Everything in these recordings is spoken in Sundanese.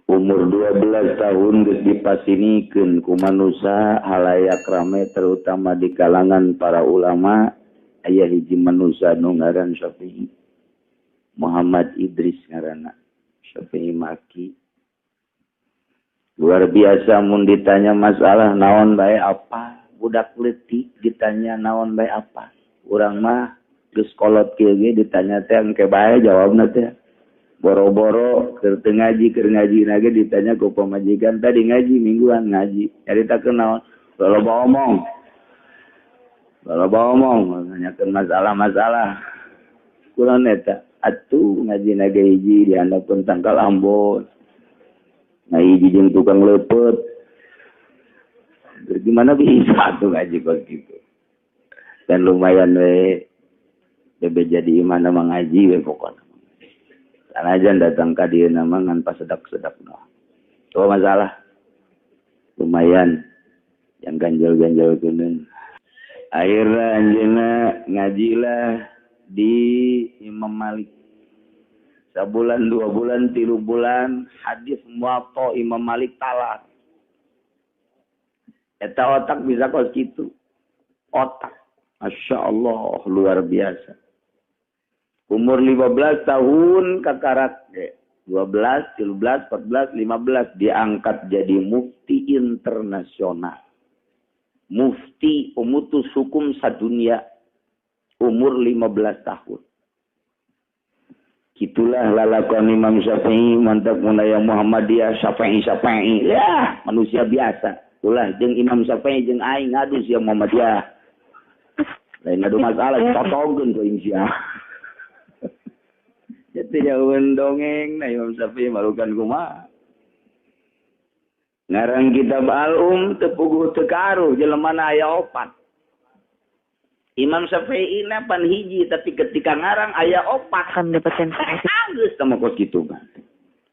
Umur 12 tahun geus dipasinikeun ku manusia halayak rame, terutama di kalangan para ulama, aya hiji manusia nu ngaran Syafi'i. Muhammad Idris ngaranna, Syafi'i Maki. Luar biasa, mun ditanya masalah naon bae apa, budak leutik ditanya naon bae apa. Urang mah geus kolot kieu ge ditanya teh engke bae jawabna teh. Boro-boro keur teu ngaji, keur ngaji na ge ditanya ku pamajikan, "Tadi ngaji mingguan?" "Ngaji." "Nyaritakeun naon?" Loba omong, loba omong, nanyakeun masalah-masalah. Kurang eta atuh ngaji na ge hiji di handapeun tangkal ambon. Nah, hiji jeung tukang leupeut. Gimana bisa tuh ngaji kos gitu? Dan lumayan we bebe jadi imah mah ngaji we pokoknya. Sanajan datang ka dieu mah ngan pasedak-sedak mah. Oh, masalah. Lumayan yang ganjel-ganjel kunen. Akhirnya anjeunna ngajilah di Imam Malik. Sabulan, 2 bulan, 3 bulan, hadis Muwatta Imam Malik talar. Eta otak bisa kos gitu. Otak. Masya Allah, luar biasa. Umur 15 tahun kakarak 12, 13, 14, 15 diangkat jadi mufti internasional. Mufti pemutus hukum sadunia umur 15 tahun. Itulah lalakon Imam Syafi'i, mantap mulai Muhammadiyah Syafi'i Syafi'i. Ya, manusia biasa. Ulah jeung Imam Syafi'i jeung aing ngadu sia Muhammadiyah. Lain ngadu masalah, totogeun ku aing sia. Jadi jauhan dongeng, nah Imam Syafi'i malukan kumaha. Ngarang kitab Al-Um teu puguh teu karuh jelema aya opat. Imam Syafi'i na pan hiji, tapi ketika ngarang aya opat. Akan dapetin saya. Geus sama kos kitu mah.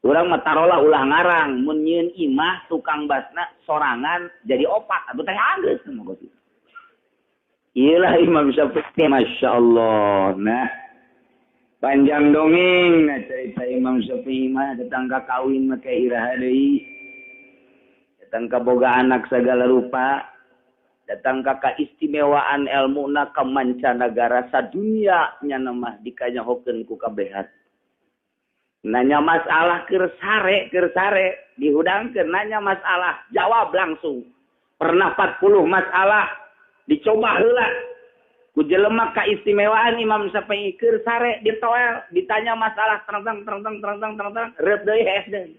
Urang mah tarolah ulah ngarang, mun nyieun imah tukang basna sorangan jadi opat atuh teh geus sama kos kitu. Iyalah Imam Syafi'i, Masya Allah. Nah, panjang dongeng, nah cerita Imam Syafi'i mah datang ka kawin mah kayak iraha deui. Datang ka boga anak segala rupa, datang ka keistimewaan ilmuna ka mancanagara, sadunia nya mah dikanyahokeun ku kabehan. Nanya masalah keur sare, keur sare dihudangkeun nanya masalah, jawab langsung. Pernah 40 masalah dicoba heula ku jelema kaistimewaan Imam Syafi'i, keur sare ditoel, ditanya masalah, terang terang terang terang terang terang, reup deui, hees deui.